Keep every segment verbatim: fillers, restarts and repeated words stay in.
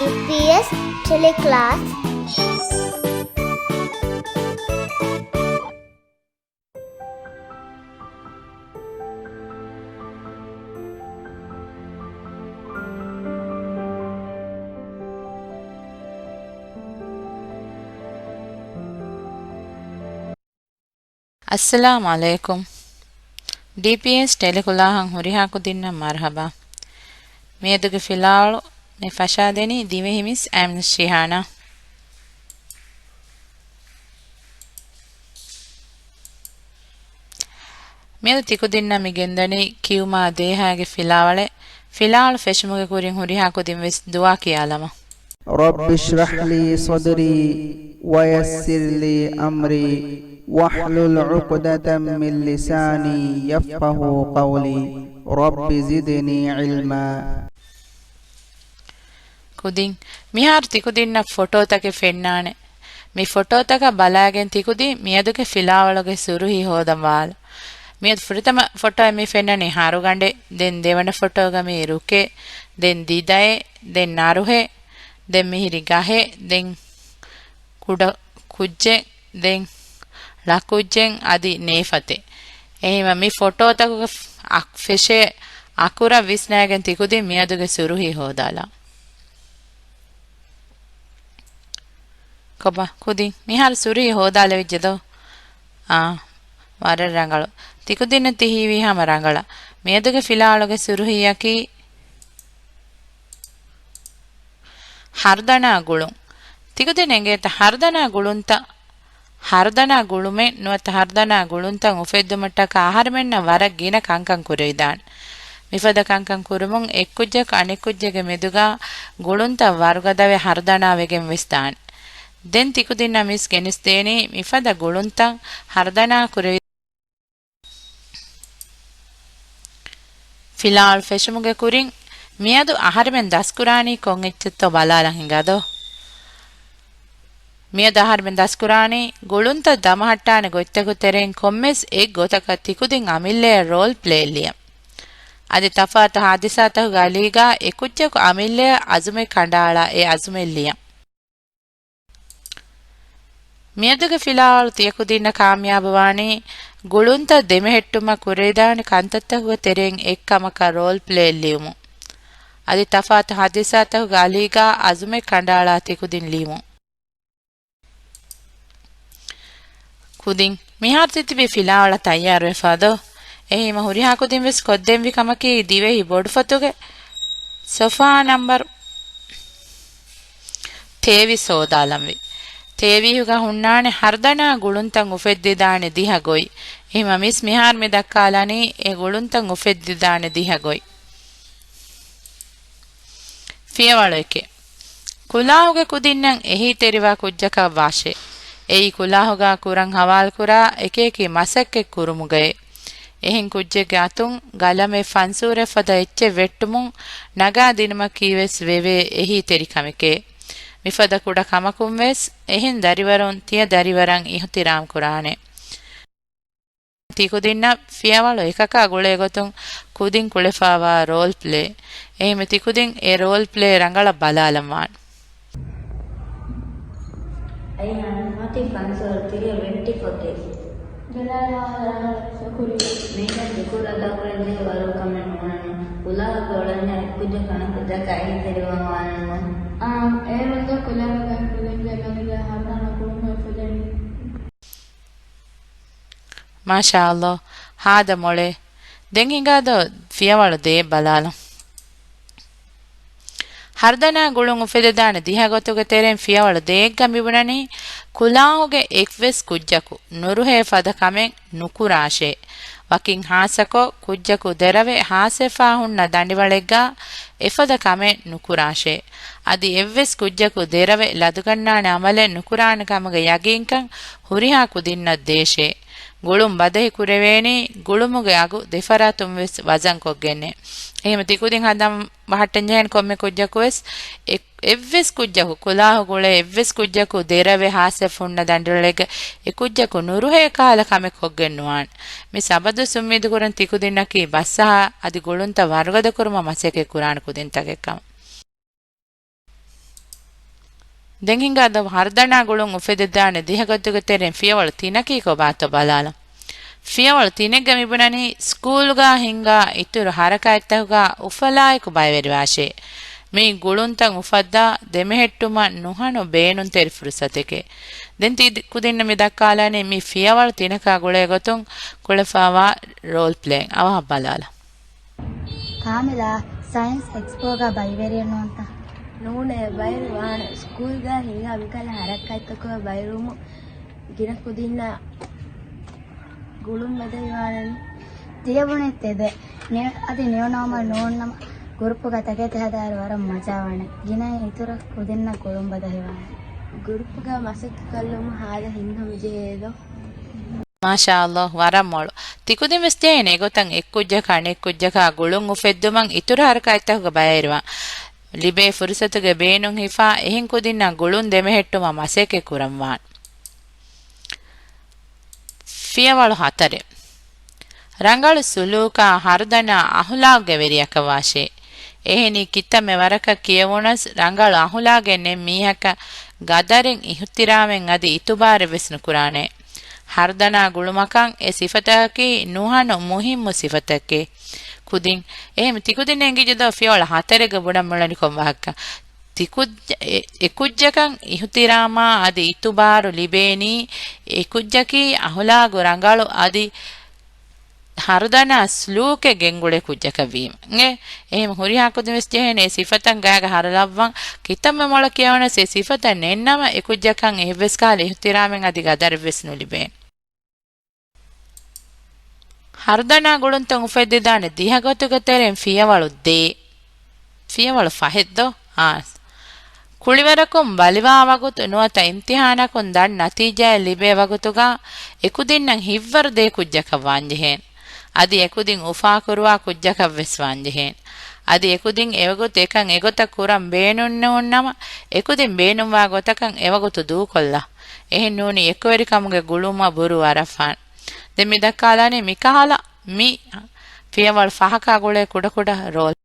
ޑީޕީއެސް ޓެލެކްލާސް. އައްސަލާމު ޢަލައިކުމް. ޑީޕީއެސް ޓެލެކްލާހަށް ހުރިހާ ކުދިންނަށް މަރުޙަބާ. މިއަދުގެ ފިލާވަޅު މި ފަށާދެނީ ދިވެހި މިސް އަމިން ޝިހާނާ. މިއަދު ތިކުދިންނަށް މި ގެންދަނީ ކިޔުމާ ދޭހާގެ ފިލާވަޅެއް. ފިލާވަޅު ފެށުމުގެ ކުރިން ހުރިހާ ކުދިން ވެސް ދުޢާ ކިޔާލަމާ. رب اشرح لي صدري ويسر لي أمري واحلل عقدة من لساني يفقهوا قولي رب زدني علما. ކުދިން، މިހާރު ތިކުދިންނަށް ފޮޓޯތަކެއް ފެންނާނެ. މި ފޮޓޯތަކަށް ބަލާގެން ތިކުދިން މިއަދުގެ ފިލާވަޅުގެ ސުރުހީ ހޯދަން ވާލަ. މިއަދު ފުރަތަމަ ފޮޓޯއެއް މި ފެންނަނީ ހަރުގަނޑެއް، ދެން ދެވަނަ ފޮޓޯގަ މީ ރުކެއް، ދެން ދިދައެއް، ދެން ނަރުހެއް، ދެން މިހިރީ ގަހެއް، ދެން ކުޑަ ކުއްޖެއް، ދެން ޅަކުއްޖެއް އަދި ނޭފަތެއް. އެހެންވީމަ މި ފޮޓޯތަކުގެ އަ-، ފެށޭ އަކުރަށް ވިސްނައިގެން ތިކުދިން މިއަދުގެ ސުރުހީ ހޯދާލާ. ކޮބާ ކުދިން މިހާރު ސުރުހީ ހޯދާލެވިއްޖެ ދޯ؟ އާ، ވަރަށް ރަނގަޅު. ތިކުދިންނަށް ތި ހީވީ ހަމަ ރަނގަޅަށް. މިއަދުގެ ފިލާވަޅުގެ ސުރުހީއަކީ ހަރުދަނާ ގުޅުން. ތިކުދިން އެނގޭތަ ހަރުދަނާ ގުޅުންތައް، ހަރުދަނާ ގުޅުމެއް ނުވަތަ ހަރުދަނާ ގުޅުންތައް އުފެއްދުމަށްޓަކާ އަހަރުމެންނަށް ވަރަށް ގިނަ ކަންކަން ކުރެވިދާނެ. މިފަދަ ކަންކަން ކުރުމުން އެއްކުއްޖަކު އަނެއްކުއްޖެއްގެ މެދުގަ ގުޅުންތައް ވަރުގަދަވެ ހަރުދަނާ ވެގެން ވެސް ދާނެ. ދެން ތިކުދިންނަށް މިސް ގެނެސްދޭނީ މިފަދަ ގުޅުންތައް ހަރުދަނާ ކުރެވި ފިލާވަޅު ފެށުމުގެ ކުރިން މިއަދު އަހަރެމެން ދަސްކުރާނީ ކޮން އެއްޗެއްތޯ ބަލާލަން ހިނގާދޯ. މިއަދު އަހަރެމެން ދަސްކުރާނީ ގުޅުންތައް ދަމަހައްޓާނެ ގޮތްތަކުގެ ތެރެއިން ކޮންމެސް އެއް ގޮތަކަށް ތިކުދިން އަމިއްލައަށް ރޯލް ޕްލޭ ލިޔަން. އަދި ތަފާތު ހާދިސާތަކުގެ އަލީގަ އެކުއްޖަކު އަމިއްލައަށް އަޒުމެއް ކަނޑައަޅާ އެ އަޒުމެއް ލިޔަން. މިއަދުގެ ފިލާވަޅު ތިޔަކުދިންނަށް ކާމިޔާބުވާނީ ގުޅުންތައް ދެމެހެއްޓުމަށް ކުރެވިދާނެ ކަންތައްތަކުގެ ތެރެއިން އެއްކަމަކަށް ރޯލް ޕްލޭ ލިޔުމުން. އަދި ތަފާތު ހާދިސާތަކުގެ އަލީގަ އަޒުމެއް ކަނޑައަޅާ ތިކުދިން ލިޔުމުން. ކުދިން މިހާރު ތިތިބީ ފިލާވަޅަށް ތައްޔާރުވެފަ ދޯ؟ އެހީމަ ހުރިހާ ކުދިން ވެސް ކޮށްދޭންވީ ކަމަކީ ދިވެހި ބޮޑުފޮތުގެ ސޮފާ ނަންބަރު ތޭވީސް ހޯދާލަންވީ. ތޭވީހުގަ ހުންނާނެ ހަރުދަނާ ގުޅުންތައް އުފެއްދިދާނެ ދިހަ ގޮތް. އެހީމަ މިސް މިހާރު މި ދައްކާލަނީ އެ ގުޅުންތައް އުފެއްދިދާނެ ދިހަ ގޮތް. ފިޔަވަޅު އެކެއް. ކުލާހުގެ ކުދިންނަށް އެހީތެރިވާ ކުއްޖަކަށް ވާށޭ. އެއީ ކުލާހުގަ ކުރަން ހަވާލުކުރާ އެކިއެކި މަސައްކަތް ކުރުމުގައޭ. އެހެން ކުއްޖެއްގެ އަތުން ގަލަމެއް ފަންސޫރެއް ފަދަ އެއްޗެއް ވެއްޓުމުން ނަގާ ދިނުމަކީ ވެސް ވެވޭ އެހީތެރި ކަމެކޭ. މިފަދަ ކުޑަ ކަމަކުން ވެސް އެހެން ދަރިވަރުން ތިޔަ ދަރިވަރަށް އިހުތިރާމް ކުރާނެ. ތިކުދިންނަށް ފިޔަވަޅު އެކަކާ ގުޅޭ ގޮތުން ކުދިން ކުޅެފައިވާ ރޯލް ޕްލޭ. އެހެންވެ ތިކުދިން އެ ރޯލް ޕްލޭ ރަނގަޅަށް ބަލާލަން ވާނެ. އައިހާން މަތި ފަންސޯރު ތިރިއަށް ވެއްޓި ކޮޓީ. ގެލާ ރަނގަޅަށް ޝުކުރިއްޔާ. މީގެން ޝުކުރު އަދާކުރެއްވިއްޔާ ވަރު ކަމެއް ނުވާނެ. ކުލާހަކަށް އުޅެންޏާ އެއްކުއްޖަކު އަނެއްކުއްޖަކާ އެހީތެރިވާން ވާނެނު. އާނ، އޭރުން ދޯ ކުލާހުގައި ކުދިންގެ ގަލީގަ ހަރުދަނާ ގުޅުން އުފެދެނީ. މާޝާﷲ، ހާދަ މޮޅޭ. ދެން ހިނގާދޯ ފިޔަވަޅު ދޭއް ބަލާލަން. ހަރުދަނާ ގުޅުން އުފެދިދާނެ ދިހަ ގޮތުގެ ތެރެއިން ފިޔަވަޅު ދޭއްގަ މިބުނަނީ، ކުލާހުގެ އެއްވެސް ކުއްޖަކު ނުރުހޭ ފަދަ ކަމެއް ނުކުރާށޭ. ވަކިން ހާއްސަކޮށް، ކުއްޖަކު ދެރަވެ ހާސްވެފާ ހުންނަ ދަނޑިވަޅެއްގަ އެފަދަ ކަމެއް ނުކުރާށޭ. އަދި އެއްވެސް ކުއްޖަކު ދެރަވެ ލަދުގަންނާނެ އަމަލެއް ނުކުރާނެ ކަމުގެ ޔަގީންކަން ހުރިހާ ކުދިންނަށް ދޭށޭ. ގުޅުން ބަދަހި ކުރެވޭނީ ގުޅުމުގެ އަގު ދެފަރާތުން ވެސް ވަޒަންކޮށްގެންނޭ. އެހެން ތިކުދިން ހަނދާން ބަހައްޓަންޖެހޭނެ ކޮންމެ ކުއްޖަކު ވެސް އެ-، އެއްވެސް ކުއްޖަކު ކުލާހު ގުޅޭ އެއްވެސް ކުއްޖަކު ދެރަވެ ހާސްވެފަ ހުންނަ ދަނޑިވަޅެއްގަ އެ ކުއްޖަކު ނުރުހޭ ކަހަލަ ކަމެއް ކޮށްގެން ނުވާނެ. މި ސަބަދުސް އުއްމީދު ކުރަން ތިކުދިންނަކީ ބަސްއަހާ އަދި ގުޅުންތައް ވަރުގަދަ ކުރުމަށް މަސައްކަތް ކުރާނެ ކުދިންތަކެއް ކަމަށް. ދެން ހިނގާ ދޮ ހަރުދަނާ ގުޅުން އުފެދިދާނެ ދިހަ ގޮތުގެ ތެރެއިން ފިޔަވަޅު ތިނަކީ ކޮބާތޯ ބަލާލަ. ފިޔަވަޅު ތިނެއްގަ މިބުނަނީ ސްކޫލްގަ ހިނގާ އިތުރު ހަރަކާތްތަކުގަ އުފަލާއެކު ބައިވެރިވާށޭ. މި ގުޅުންތައް އުފައްދާ ދެމެހެއްޓުމަށް ނުހަނު ބޭނުންތެރި ފުރުސަތެކޭ. ދެން ތި ކުދިންނަށް މި ދައްކާލާނީ މި ފިޔަވަޅު ތިނަކާ ގުޅޭ ގޮތުން ކުޅެފައިވާ ރޯލް ޕްލޭއިން. އަވަހަށް ބަލާލަ. ކާމިލާ، ސައިންސް އެކްސްޕޯގަ ބައިވެރިއެއް ނޫންތަ؟ ނޫނޭ، ބައިވެރި ވާނެ. ސްކޫލްގަ ހިނގާ މިކަހަލަ ހަރަކާތްތަކުގަ ބައިވެރިވުމުން ގިނަ ކުދިންނަށް ގުޅުން ބަދަހިވާނެ. ތިޔަބުނި ތެދެއް. ނި-، އަދި ނިއުނޯމަލް ނޫންނަމަ، ގުރުޕުގަ ތަކެތި ހަދާއިރު ވަރަށް މަޖާވާނެ. ގިނައިން އިތުރަށް ކުދިންނަށް ގުޅުން ބަދަހިވާނެ. ގުރުޕުގަ މަސައްކަތްކޮށްލުމުން ހާލަ ހިންހަމަޖެހޭދޯ. މާޝާﷲ، ވަރަށް މޮޅު. ތިކުދިން ވެސް ޖެހޭނެ އެގޮތަށް އެއްކުއްޖަކާ އަނެއްކުއްޖަކާ ގުޅުން އުފެއްދުމަށް އިތުރު ހަރަކާތްތަކުގަ ބައިވެރިވާން. ލިބޭ ފުރުސަތުގެ ބޭނުން ހިފާ، އެހެން ކުދިންނަށް ގުޅުން ދެމެހެއްޓުމަށް މަސައްކަތް ކުރަންވާން. ފިޔަވަޅު ހަތަރެއް. ރަނގަޅު ސުލޫކާ ހަރުދަނާ އަހުލާގުގެ ވެރިޔަކަށް ވާށޭ. އެހެނީ ކިތަންމެ ވަރަކަށް ކިޔެވުނަސް، ރަނގަޅު އަހުލާގެއް ނެތް މީހަކަށް ގަދަރެއް، އިހުތިރާމެއް އަދި އިތުބާރެއް ވެސް ނުކުރާނެ. ހަރުދަނާ ގުޅުމަކަށް އެ ސިފަތަކަކީ ނުހަނު މުހިއްމު ސިފަތަކެއް. ކުދިން، އެހެން ތިކުދިން އެނގިއްޖެ ދޯ ފިޔަވަޅު ހަތަރެއްގަ ބުނަން މިއުޅެނީ ކޮން ވާހަކަ؟ ތިކުއްޖަ-، އެ-، އެކުއްޖަކަށް އިހުތިރާމާ އަދި އިތުބާރު ލިބޭނީ، އެކުއްޖަކީ އަހުލާގު ރަނގަޅު އަދި ހަރުދަނާ ސްލޫކެއް ގެންގުޅޭ ކުއްޖަކަށް ވީމަ. އެ-، އެހެން ހުރިހާ ކުދިން ވެސް ޖެހޭނެ އެ ސިފަތައް ގާގަ ހަރުލައްވަން. ކިތަންމެ މޮޅަށް ކިޔަވަނަސް އެ ސިފަތައް ނެތްނަމަ، އެކުއްޖަކަށް އެއްވެސް ކަހަލަ އިހުތިރާމެއް އަދި ގަދަރެއް ވެސް ނުލިބޭނެ. ހަރުދަނާ ގުޅުންތައް އުފެއްދިދާނެ ދިހަ ގޮތުގެ ތެރެއިން ފިޔަވަޅު ދޭއް. ފިޔަވަޅު ފަހެއް ދޯ؟ އާނ. ކުޅިވަރަކުން ބަލިވާ ވަގުތު ނުވަތަ އިމްތިހާނަކުން ދަށް ނަތީޖާއެއް ލިބޭ ވަގުތުގަ އެކުދިންނަށް ހިތްވަރު ދޭ ކުއްޖަކަށް ވާންޖެހޭނެ. އަދި އެކުދިން އުފާކުރުވާ ކުއްޖަކަށް ވެސް ވާންޖެހޭނެ. އަދި އެކުދިން އެވަގުތު އެކަން އެގޮތަށް ކުރަން ބޭނުންނެވުންނަމަ، އެކުދިން ބޭނުންވާ ގޮތަކަށް އެވަގުތު ދޫކޮށްލާ. އެހެން ނޫނީ އެކުވެރިކަމުގެ ގުޅުމަށް ބުރޫ އަރަފާން. ދެން މި ދައްކާލާނީ މިކަހަލަ މި ފިޔަވަޅު ފަހަކާ ގުޅޭ ކުޑަކުޑަ ރޯލް.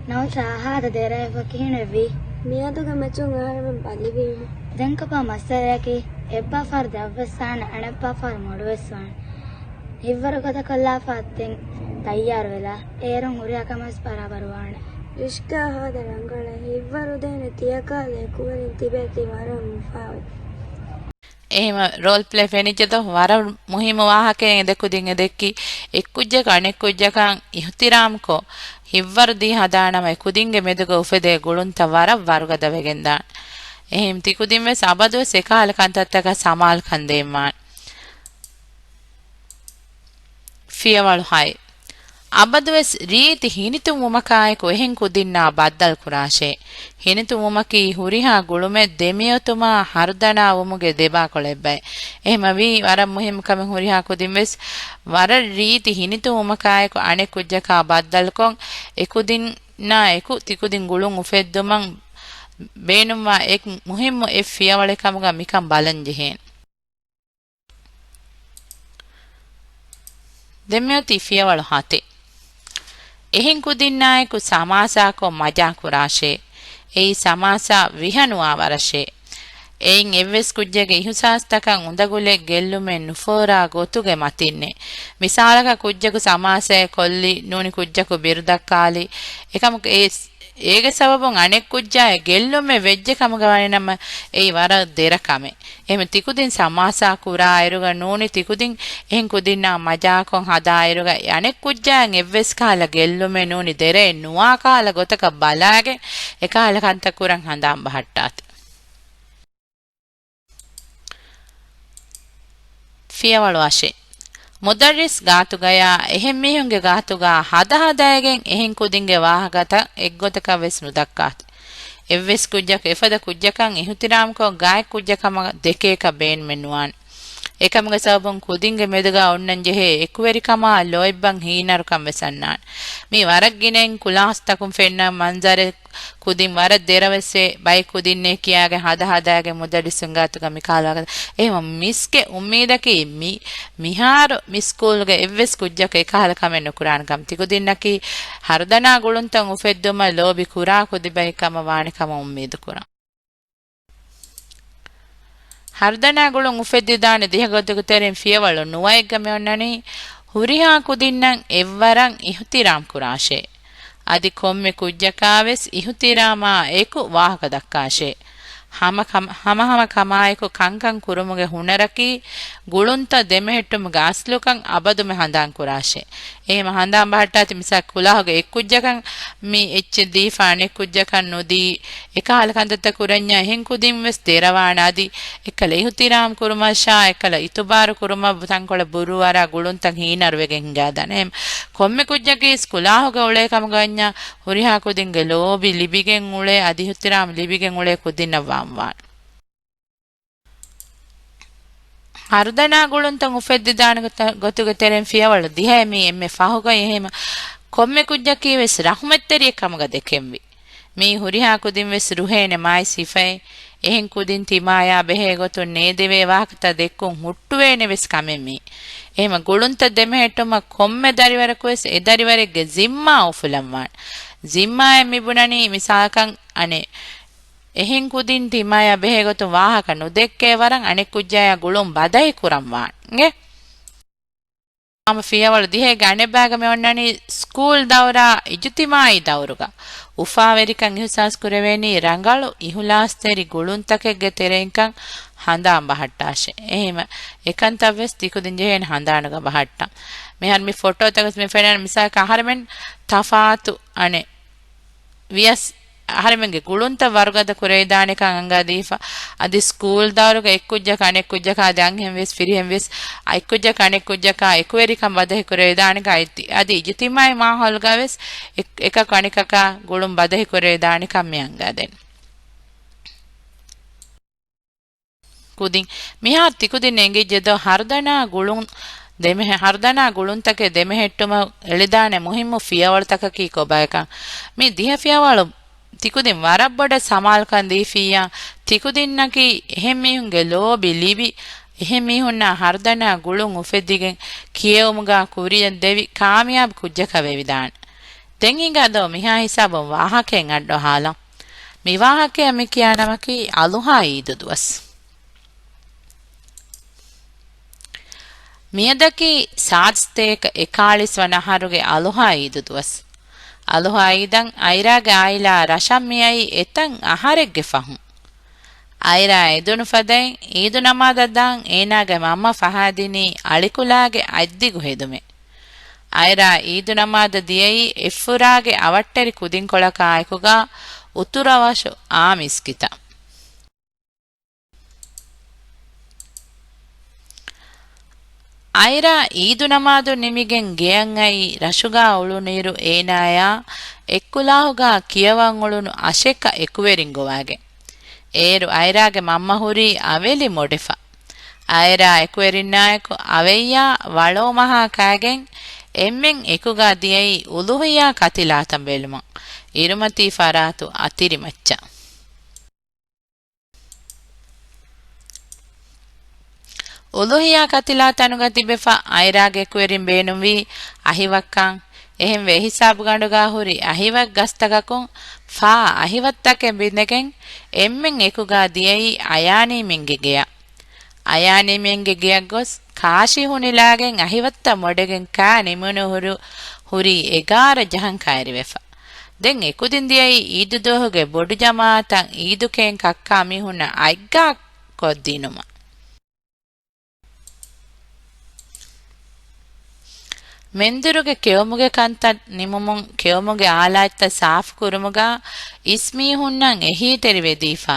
ނައުޝާ، ހާދަ ދެރައެއް ކިހިނެއްވީ؟ މިއަދުގެ މެޗުން އަހަރެމެން ބަލިވީމު. ދެން ކޮބާ މައްސަލައަކީ؟ އެއްބާފާރު ދަށްވެސް ވާނެ، އަނެއްބާފާރު މޮޅުވެސް ވާނެ. ހިތްވަރު ގަދަކޮށްލާފަ ދެން ތައްޔާރުވެލާ. އޭރުން ހުރިހާ ކަމެއް ވެސް ބަރާބަރުވާނެ. ރިޝްކާ ހާދަ ރަނގަޅަށް ހިތްވަރު ދޭނެ ތިޔަކާލަ އެކުވެރިން ތިބޭތީ ވަރަށް މުފާވެ. އެހެމަ ރޯލްޕްލޭ ފެނިއްޖެ ދޯ؟ ވަރަށް މުހިއްމު ވާހަކައެއް އެ ދެ ކުދިން އެ ދެއްކި. އެއްކުއްޖަކު އަނެއްކުއްޖަކަށް އިހުތިރާމްކޮށް، ހިތްވަރު ދީ ހަދާނަމަ އެ ކުދިންގެ މެދުގަ އުފެދޭ ގުޅުންތައް ވަރަށް ވަރުގަދަ ވެގެންދާނެ. އެހެން ތިކުދިން ވެސް އަބަދުވެސް އެކަހަލަ ކަންތައްތަކަށް ސަމާލުކަން ދޭންވާނެ. ފިޔަވަޅު ހައެއް. އަބަދުވެސް ރީތި ހިނިތުންވުމަކާއެކު އެހެން ކުދިންނާ ބައްދަލުކުރާށޭ. ހިނިތުންވުމަކީ ހުރިހާ ގުޅުމެއް ދެމިއޮތުމާ ހަރުދަނާވުމުގެ ދެބާކޮޅެއްބައެ. އެހެމަވީ ވަރަށް މުހިއްމު ކަމެއް ހުރިހާ ކުދިން ވެސް ވަރަށް ރީތި ހިނިތުންވުމަކާއެކު އަނެއް ކުއްޖަކާ ބައްދަލުކޮށް، އެކުދިންނާ އެކު ތިކުދިން ގުޅުން އުފެއްދުމަށް ބޭނުންވާ އެއް މުހިއްމު އެއް ފިޔަވަޅެއް ކަމުގަ މިކަން ބަލަން ޖެހޭނެ. ދެންމެއޮތީ ފިޔަވަޅު ހަތެއް. އެހެން ކުދިންނާއެކު ސަމާސާކޮށް މަޖާކުރާށޭ. އެއީ ސަމާސާ ވިހަނުވާވަރަށޭ. އެއިން އެއްވެސް ކުއްޖެއްގެ އިހުސާސްތަކަށް އުނދަގުލެއް ގެއްލުމެއް ނުފޯރާ ގޮތުގެ މަތިންނޭ. މިސާލަކަށް ކުއްޖަކު ސަމާސާއެއް ކޮށްލި ނޫނީ ކުއްޖަކު ބިރުދައްކާލި. އެކަމަކު އެ އޭގެ ސަބަބުން އަނެއް ކުއްޖާއަށް ގެއްލުމެއް ވެއްޖެ ކަމުގަ ވަނީނަމަ އެއީ ވަރަށް ދެރަ ކަމެއް. އެހެން ތިކުދިން ސަމާސާ ކުރާ އިރުގަ ނޫނީ ތިކުދިން އެހެން ކުދިންނާ މަޖާކޮށް ހަދާ އިރުގަ އެ އަނެއް ކުއްޖާއަށް އެއްވެސް ކަހަލަ ގެއްލުމެއް ނޫނީ ދެރައެއް ނުވާ ކަހަލަ ގޮތަކަށް ބަލާގެން އެކަހަލަ ކަންތައް ކުރަން ހަނދާން ބަހައްޓާތި. ފިޔަވަޅު އަށެއް. މުދައްރިސް ގާތުގަޔާ އެހެން މީހުންގެ ގާތުގަ ހަދަހަދައިގެން އެހެން ކުދިންގެ ވާހަކަތައް އެއްގޮތަކަށް ވެސް ނުދައްކާތި. އެއްވެސް ކުއްޖަކު އެފަދަ ކުއްޖަކަށް އިހުތިރާމްކޮށް ގާތް ކުއްޖެއް ކަމަށް ދެކޭކަށް ބޭނުމެއް ނުވާނެ. އެކަމުގެ ސަބަބުން ކުދިންގެ މެދުގަ އޮންނަން ޖެހޭ އެކުވެރިކަމާ ލޯތްބަށް ހީނަރުކަން ވެސް އަންނާނެ. މީ ވަރަށް ގިނައިން ކުލާސްތަކުން ފެންނަ މަންޒަރެއް. ކުދިން ވަރަށް ދެރަވެސް ވޭ. ބައެއް ކުދިންނޭ ކިޔާގެން ހަދަ ހަދާގެން މުދައްރިސުން ގާތުގަ މިކަހަލަ ވާހަކަ. އެހެން މިސްގެ އުއްމީދަކީ މި، މިހާރު މި ސްކޫލްގެ އެއްވެސް ކުއްޖަކު އެކަހަލަ ކަމެއް ނުކުރާނެ ކަމަށް. ތިކުދިންނަކީ ހަރުދަނާ ގުޅުންތައް އުފެއްދުމަށް ލޯބި ކުރާ ކުދި ބައެއް ކަމަށް ވާނެ ކަމަށް އުއްމީދު ކުރަން. ހަރުދަނާ ގުޅުން އުފެއްދިދާނެ ދިހަ ގޮތުގެ ތެރެއިން ފިޔަވަޅު ނުވައެއްގަ މި އޮންނަނީ، ހުރިހާ ކުދިންނަށް އެއްވަރަށް އިހުތިރާމް ކުރާށޭ. އަދި ކޮންމެ ކުއްޖަކާވެސް އިހުތިރާމާ އެކު ވާހަކަ ދައްކާށޭ. ހަމަ ކަމ-، ހަމަހަމަ ކަމާއެކު ކަންކަން ކުރުމުގެ ހުނަރަކީ ގުޅުންތައް ދެމެހެއްޓުމުގެ އަސްލުކަން އަބަދުމެ ހަނދާން ކުރާށޭ. އެހެމަ ހަނދާން ބަހައްޓާތި މިސާ ކުލާހުގެ އެއްކުއްޖަކަށް މި އެއްޗެއް ދީފާ އަނެއްކުއްޖަކަށް ނުދީ، އެކަހަލަ ކަންތައްތައް ކުރަންޏާ އެހެން ކުދިން ވެސް ދެރަވާނެ. އަދި އެކަލަ އިހުތިރާމް ކުރުމަށާ، އެކަލަ އިތުބާރު ކުރުމަށް ތަންކޮޅެއް ބުރޫއަރާ ގުޅުންތައް ހީނަރުވެގެން ހިނގާދާނެ. އެހެން ކޮންމެ ކުއްޖަކީ ސްކުލާހުގަ އުޅޭ ކަމުގަ އަންޏާ ހުރިހާ ކުދިންގެ ލޯބި ލިބިގެން އުޅޭ، އަދި އިހުތިރާމް ލިބިގެން އުޅޭ ކުދިންނަށް ވާންވާނެ. ހަރުދަނާ ގުޅުންތައް އުފެއްދިދާނެ ގޮތަ-، ގޮތުގެ ތެރެއިން ފިޔަވަޅު ދިހައެއް މީ އެންމެ ފަހުގައި. އެހެމަ ކޮންމެ ކުއްޖަކީ ވެސް ރަހުމަތްތެރިއެއް ކަމުގަ ދެކެންވީ. މީ ހުރިހާ ކުދިން ވެސް ރުހޭނެ މާތް ސިފައެއް. އެހެން ކުދިން ތިމާޔާ ބެހޭ ގޮތުން ނޭދެވޭ ވާހަކަތައް ދެއްކުން ހުއްޓުވޭނެ ވެސް ކަމެއް މީ. އެހެމަ ގުޅުންތައް ދެމެހެއްޓުމަށް ކޮންމެ ދަރިވަރަކު ވެސް އެ ދަރިވަރެއްގެ ޒިންމާ އުފުލަންވާނެ. ޒިންމާއެއް މި ބުނަނީ މިސާލަކަށް އަނެއް އެހެން ކުދިން ތިމާޔާ ބެހޭ ގޮތުން ވާހަކަ ނުދެއްކޭ ވަރަށް އަނެއް ކުއްޖާޔާ ގުޅުން ބަދަހި ކުރަން ވާން. އިނގޭ؟ ހަމަ ފިޔަވަޅު ދިހައިގެ އަނެއްބައިގަ މި އޮންނަނީ ސްކޫލް ދައުރާ އިޖުތިމާއީ ދައުރުގަ އުފާވެރިކަން އިހުސާސް ކުރެވޭނީ ރަނގަޅު އިހުލާސްތެރި ގުޅުންތަކެއްގެ ތެރެއިންކަން ހަނދާން ބަހައްޓާށޭ. އެހެމަ އެކަންތައް ވެސް ތިކުދިން ޖެހޭނެ ހަނދާނުގަ ބަހައްޓަން. މިހާރު މި ފޮޓޯތަކަސް މި ފެންނަން މިސާލަކަށް އަހަރެމެން ތަފާތު އަނެއް ވިޔަސް އަހަރެމެންގެ ގުޅުންތައް ވަރުގަދަ ކުރެވިދާނެކަން އަންގާދީފަ. އަދި ސްކޫލް ދައުރުގަ އެއްކުއްޖަކަށް އަނެއްކުއްޖަކާ އަދި އަންހެން ވެސް ފިރިހެން ވެސް އަ، އެއްކުއްޖަކަށް އަނެއްކުއްޖަކާ އެކުވެރިކަން ބަދަހި ކުރެވިދާނެކަން އަދި، އަދި އިޖުތިމާއީ މާހައުލުގަ ވެސް އެ-، އެކަކު އަނެކަކާ ގުޅުން ބަދަހި ކުރެވިދާނެކަން މި އަންގާދެން. ކުދިން. މިހާ ތިކުދިން އެނގިއްޖެދޯ ހަރުދަނާ ގުޅުން ދެމެހެ-، ހަރުދަނާ ގުޅުންތަކެއް ދެމެހެއްޓުމަށް އެޅިދާނެ މުހިއްމު ފިޔަވަޅުތަކަކީ ކޮބާކަން. މި ދިހަ ފިޔަވަޅު ތިކުދިން ވަރަށް ބޮޑަށް ސަމާލުކަން ދީފިއްޔާ، ތިކުދިންނަކީ އެހެން މީހުންގެ ލޯބި ލިބި، އެހެން މީހުންނާ ހަރުދަނާ ގުޅުން އުފެއްދިގެން ކިޔެވުމުގާ ކުރިއަށް ދެވި ކާމިޔާބު ކުއްޖަކަށް ވެވިދާނެ. ދެން ހިނގާދޯ މިހާ ހިސާބުން ވާހަކައެއް އައްޑޯ ހާލަން. މި ވާހަކައަށް މި ކިޔާ ނަމަކީ އަލުހާ އީދު ދުވަސް. މިއަދަކީ ސާދަ ސަތޭކަ އެކާޅީސް ވަނަ އަހަރުގެ އަލުހާ އީދު ދުވަސް. އަލުހާ އީދަށް އައިރާގެ އާއިލާ ރަށަށް މިއައީ އެތައް އަހަރެއްގެ ފަހުން. އައިރާ އެދުނު ފަދައިން އީދު ނަމާދަށް ދާން އޭނާގެ މަންމަ ފަހާދިނީ އަޅިކުލާގެ އަތްދިގު ހެދުމެއް. އައިރާ އީދު ނަމާދަށް ދިޔައީ އެއްފުރާގެ އަވަށްޓެރި ކުދިންކޮޅަކާއެކުގާ އުތުރަށް ވަށު އާ މިސްކިތަށް. އައިރާ އީދު ނަމާދު ނިމިގެން ގެޔަށް އައީ ރަށުގާ އުޅުނުއިރު އޭނާޔާ އެއްކުލާހުގާ ކިޔަވަން އުޅުނު އަށެއްކަ އެކުވެރިން ގޮވާގެން. އޭރު އައިރާގެ މަންމަ ހުރީ އަވެލި މޮޑެފަ. އައިރާ އެކުވެރިންނާއެކު އަވެއްޔާ ވަޅޯމަހާ ކާގެން އެންމެން އެކުގާ ދިޔައީ އުލުހިޔާ ކަތިލާތަން ބެލުމަށް. އިރުމަތީ ފަރާތު އަތިރިމައްޗަށް. އުލުހިޔާ ކަތިލާ ތަނުގަ ތިބެފަ އައިރާގެ އެކުވެރިން ބޭނުންވީ އަހިވައްކަން. އެހެންވެ އެހިސާބުގަނޑުގާ ހުރި އަހިވައް ގަސްތަކަކުން ފާ އަހިވައްތަކެއް ބިނދެގެން އެންމެން އެކުގާ ދިޔައީ އަޔާނީމެންގެ ގެޔަށް. އަޔާނީމެންގެ ގެޔަށް ގޮސް ކާށި ހުނިލާގެން އަހިވައްތައް މޮޑެގެން ކާ ނިމުނު ހުރު ހުރީ އެގާރަ ޖަހަން ކައިރިވެފަ. ދެން އެކުދިން ދިޔައީ އީދު ދުވަހުގެ ބޮޑު ޖަމާއަތަށް އީދު ކޭން ކައްކާ މީހުންނަށް އަތްގާ ކޮށްދިނުމަށް. މެންދުރުގެ ކެއުމުގެ ކަންތައް ނިމުމުން ކެއުމުގެ އާލާތްތައް ސާފުކުރުމުގަ އިސްމީހުންނަށް އެހީތެރިވެދީފަ،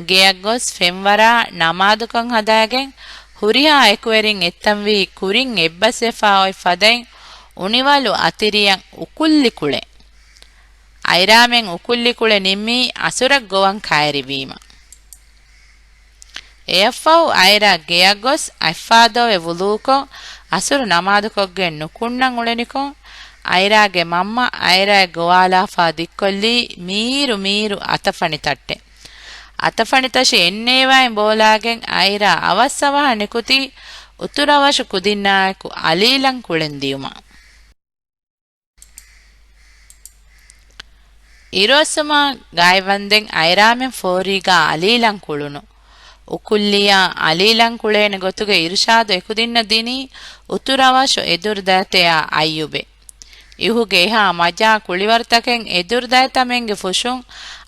ގެޔަށް ގޮސް ފެންވަރާ ނަމާދުކޮށް ހަދާގެން ހުރިހާ އެކުވެރިން އެއްތަންވީ ކުރިން އެއްބަސްވެފާ އޮތް ފަދައިން އުނިވަލު އަތިރިއަށް އުކުއްލި ކުޅެ. އައިރާމެން އުކުއްލި ކުޅެ ނިންމީ އަސުރަށް ގޮވަން ކައިރިވީމަ. އެއަށްފަހު އައިރާ ގެޔަށް ގޮސް އަތްފާދޯވެ ވުޟޫކޮށް، އަސުރު ނަމާދުކޮށްގެން ނުކުންނަން އުޅެނިކޮށް، އައިރާގެ މަންމަ އައިރާއަށް ގޮވާލާފާ ދިއްކޮށްލީ މީރު މީރު އަތަފަނި ތައްޓެއް. އަތަފަނި ތަށި އެންނޭވާއިން ބޯލާގެން އައިރާ އަވަސްއަވަހަށް ނިކުތީ އުތުރަވަށު ކުދިންނާއެކު އަލީލަން ކުޅެން ދިޔުމަށް. އިރުއޮއްސުމާ ގާތްވަންދެން އައިރާމެން ފޯރީގާ އަލީލަން ކުޅުނު. އުކުއްލިޔާ އަލީލަން ކުޅޭނެ ގޮތުގެ އިރުޝާދު އެކުދިންނަށް ދިނީ އުތުރަވަށު އެދުރުދައިތަޔާ އައްޔޫބެ. އިހުގެ އެހާ މަޖާ ކުޅިވަރުތަކެއް އެދުރުދައިތަމެންގެ ފުށުން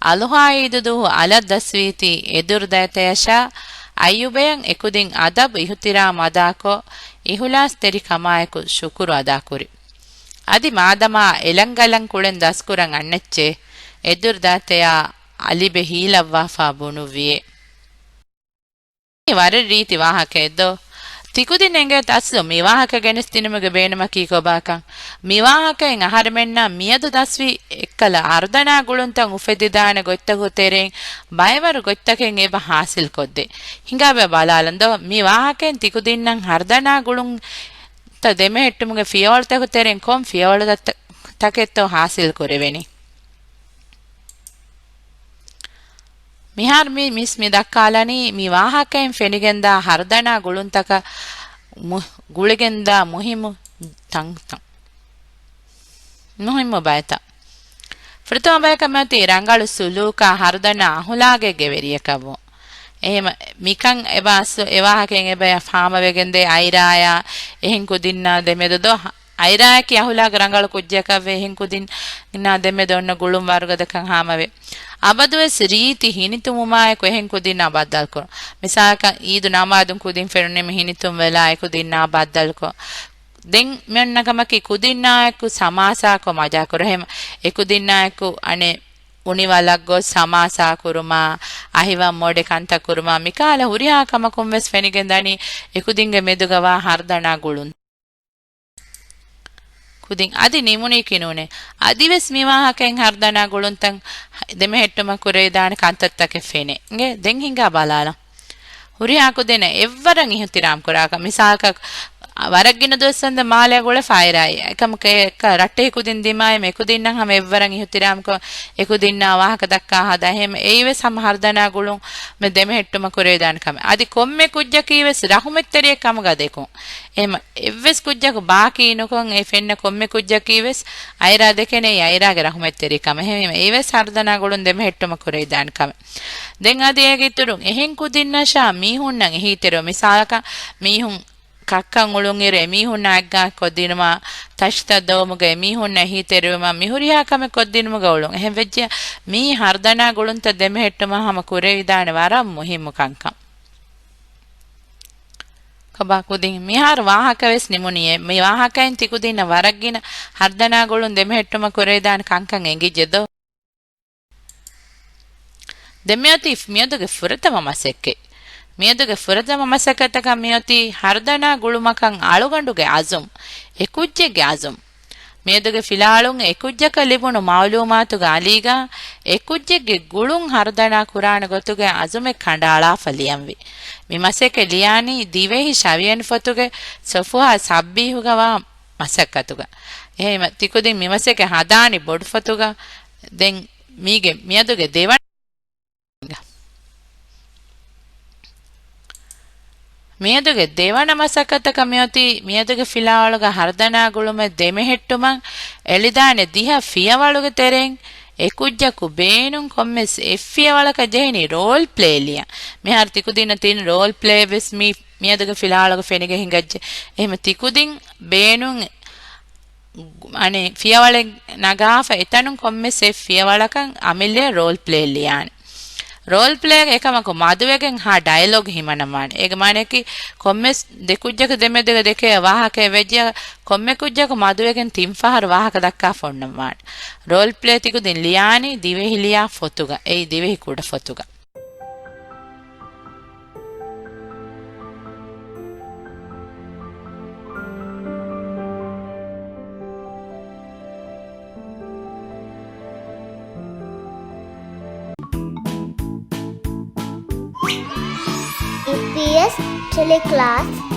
އަލުހާ އީދު ދުވަހު އަލަށް ދަސްވީތީ އެދުރުދައިތަޔަށާ އައްޔޫބަޔަށް އެކުދިން އަދަބު އިހުތިރާމް އަދާކޮށް، އިހުލާސްތެރިކަމާއެކު ޝުކުރު އަދާކުރި. އަދި މާދަމާ އެލަންގަލަން ކުޅެން ދަސްކުރަން އަންނައްޗޭ، އެދުރުދައިތަޔާ އަލިބެ ހީލައްވާފާ ބުނުއްވިއޭ. މި ވަރަށް ރީތި ވާހަކައެއް ދޯ؟ ތިކުދިން އެނގޭތަ އަސްލު މި ވާހަކަ ގެނެސްދިނުމުގެ ބޭނުމަކީ ކޮބާކަން؟ މި ވާހަކައިން އަހަރެމެންނަށް މިއަދު ދަސްވި އެއްކަލަ ހަރުދަނާ ގުޅުންތައް އުފެދިދާނެ ގޮތްތަކުގެ ތެރެއިން ބައެއްވަރު ގޮތްތަކެއް އެބަ ހާސިލްކޮށްދޭ. ހިނގާބަ ބަލާލަން ދޯ، މި ވާހަކައިން ތިކުދިންނަށް ހަރުދަނާ ގުޅުން ތައް ދެމެހެއްޓުމުގެ ފިޔަވަޅުތަކުގެ ތެރެއިން ކޮން ފިޔަވަޅުތައް، ތަކެއްތޯ ހާސިލް ކުރެވެނީ؟ މިހާރު މި މިސް މި ދައްކާލަނީ މި ވާހަކައިން ފެނިގެންދާ ހަރުދަނާ ގުޅުންތަކަށް މު-، ގުޅިގެންދާ މުހިއްމު ތަންތަން. މުހިއްމު ބައިތައް. ފުރަތަމަ ބަޔަކަށް މިއޮތީ ރަނގަޅު ސުލޫކާ ހަރުދަނާ އަހުލާގެއްގެ ވެރިޔަކަށްވުން. އެހެމަ މިކަން އެބަ އަސްލު އެ ވާހަކައިން އެބަޔަށް ފާމަވެގެންދޭ އައިރާޔާ އެހެން ކުދިންނާ ދެމެދު ދޯ؟ އައިރާއަކީ އަހުލާގު ރަނގަޅު ކުއްޖަކަށްވެ އެހެން ކުދިންނާ ދެމެދު އޮންނަ ގުޅުން ވަރުގަދަކަން ހާމަވެ. އަބަދުވެސް ރީތި ހިނިތުންވުމާއެކު އެހެން ކުދިންނާ ބައްދަލުކުރުން. މިސާލަކަށް އީދު ނަމާދުން ކުދިން ފެނުނީމަ ހިނިތުންވެލާ އެކުދިންނާ ބައްދަލުކޮށް. ދެން މިއޮންނަ ކަމަކީ ކުދިންނާއެކު ސަމާސާކޮށް މަޖާކުރު. އެހެން އެކުދިންނާއެކު އަނެއް އުނިވަލަށް ގޮސް ސަމާސާ ކުރުމާ، އަހިވަން މޮޑެ ކަންތައް ކުރުމާ، މިކަހަލަ ހުރިހާ ކަމަކުން ވެސް ފެނިގެން ދަނީ އެކުދިންގެ މެދުގަ ވާ ހަރުދަނާ ގުޅުން. ކުދިން އަދި ނިމުނީކީ ނޫނޭ. އަދިވެސް މި ވާހަކައިން ހަރުދަނާ ގުޅުންތައް ދެމެހެއްޓުމަށް ކުރެވިދާނެ ކަންތައްތަކެއް ފެނޭ. އިނގޭ، ދެން ހިނގާ ބަލާލަން. ހުރިހާ ކުދިންނަށް އެއްވަރަށް އިހުތިރާމް ކުރާކަށް. މިސާލަކަށް، ވަރަށް ގިނަ ދުވަސްވަންދެން މާލެ ގުޅެފަ އައިރާއި އެކަމަކު އެ ރައްޓެހި ކުދިން ދިމާއި އެކުދިންނަށް ހަމަ އެއްވަރަށް އިހުތިރާމްކޮށް، އެކުދިންނާ ވާހަކަ ދައްކާ ހަދާ. އެހެން އެއީވެސް ހަމަ ހަރުދަނާ ގުޅުމެއް ދެމެހެއްޓުމަށް ކުރެވިދާނެ ކަމެއް. އަދި ކޮންމެ ކުއްޖަކީވެސް ރަހުމަތްތެރިއެއް ކަމުގަ ދެކުން. އެހެމަ އެއްވެސް ކުއްޖަކު ބާކީ ނުކޮށް އެ ފެންނަ ކޮންމެ ކުއްޖަކީވެސް އައިރާ ދެކެނޭ އައިރާގެ ރަހުމަތްތެރިކަމެއް. އެހެންވީމަ އެއީވެސް ހަރުދަނާ ގުޅުން ދެމެހެއްޓުމަށް ކުރެވިދާނެ ކަމެއް. ދެން އަދި އޭގެ އިތުރުން އެހެން ކުދިންނަށާ މީހުންނަށް އެހީތެރިވުން. މިސާލަކަށް މީހުން ކައްކަން އުޅުންއިރު އެމީހުންނާ އެއްގާ ކޮށްދިނުމާ، ތަށިތައް ދޮވުމުގަ އެމީހުންނަށް އެހީތެރިވުމާ، މިހުރިހާ ކަމެއް ކޮށްދިނުމުގަ އުޅުން. އެހެންވެއްޖެ މީ ހަރުދަނާ ގުޅުންތައް ދެމެހެއްޓުމަށް ހަމަ ކުރެވިދާނެ ވަރަށް މުހިއްމު ކަންކަން. ކޮބާ ކުދިން މިހާރު ވާހަކަވެސް ނިމުނީއޭ. މި ވާހަކައިން ތިކުދިންނަށް ވަރަށްގިނަ ހަރުދަނާ ގުޅުން ދެމެހެއްޓުމަށް ކުރެވިދާނެ ކަންކަން އެނގިއްޖެ ދޯ؟ ދެން މިއޮތީ މިއަދުގެ ފުރަތަމަ މަސައްކަތް. މިއަދުގެ ފުރަތަމަ މަސައްކަތަކަށް މިއޮތީ ހަރުދަނާ ގުޅުމަކަށް އަޅުގަނޑުގެ އަޒުމް، އެކުއްޖެއްގެ އަޒުމް. މިއަދުގެ ފިލާވަޅުން އެކުއްޖަކަށް ލިބުނު މައުލޫމާތުގެ އަލީގަ އެކުއްޖެއްގެ ގުޅުން ހަރުދަނާ ކުރާނެ ގޮތުގެ އަޒުމެއް ކަނޑައަޅާފަ ލިޔަންވީ. މި މަސައްކަތް ލިޔާނީ ދިވެހި ޝަވިޔަނި ފޮތުގެ ސޮފުހާ ސައްބީހުގަ ވާ މަސައްކަތުގަ. އެހެންވީމަ ތިކުދިން މި މަސައްކަތް ހަދާނީ ބޮޑު ފޮތުގަ. ދެން މީގެ މިއަދުގެ ދެވަނަ މިއަދުގެ ދެވަނަ މަސައްކަތަކަށް މިއޮތީ، މިއަދުގެ ފިލާވަޅުގަ ހަރުދަނާ ގުޅުމެއް ދެމެހެއްޓުމަށް އެޅިދާނެ ދިހަ ފިޔަވަޅުގެ ތެރެއިން އެކުއްޖަކު ބޭނުން ކޮންމެސް އެއްފިޔަވަޅަކަށް ޖެހެނީ ރޯލް ޕްލޭ ލިޔަން. މިހާރު ތިކުދިންނަށް ތިން ރޯލް ޕްލޭ ވެސް މި މިއަދުގެ ފިލާވަޅުގަ ފެނިގެން ހިނގައްޖެ. އެހެންވީމަ ތިކުދިން ބޭނުން އަނެއް ފިޔަވަޅެއް ނަގާފަ އެތަނުން ކޮންމެސް އެއް ފިޔަވަޅަކަށް އަމިއްލައަށް ރޯލް ޕްލޭ ލިޔާނެ. ރޯލް ޕްލޭގަ އެކަމަކު މަދުވެގެން ހާ ޑައިލޮގް ހިމަނަންވާނެ. އޭގެ މާނައަކީ ކޮންމެސް ދެ ކުއްޖަކު ދެމެދުގަ ދެކޭ ވާހަކައެއް ވެއްޖެ ކޮންމެ ކުއްޖަކު މަދުވެގެން ތިން ފަހަރު ވާހަކަ ދައްކާފަ އޮންނަންވާނެ. ރޯލް ޕްލޭ ތިކުދިން ލިޔާނީ ދިވެހި ލިޔާ ފޮތުގަ. އެއީ ދިވެހި ކުޑަ ފޮތުގަ. ޓެލެކްލާސް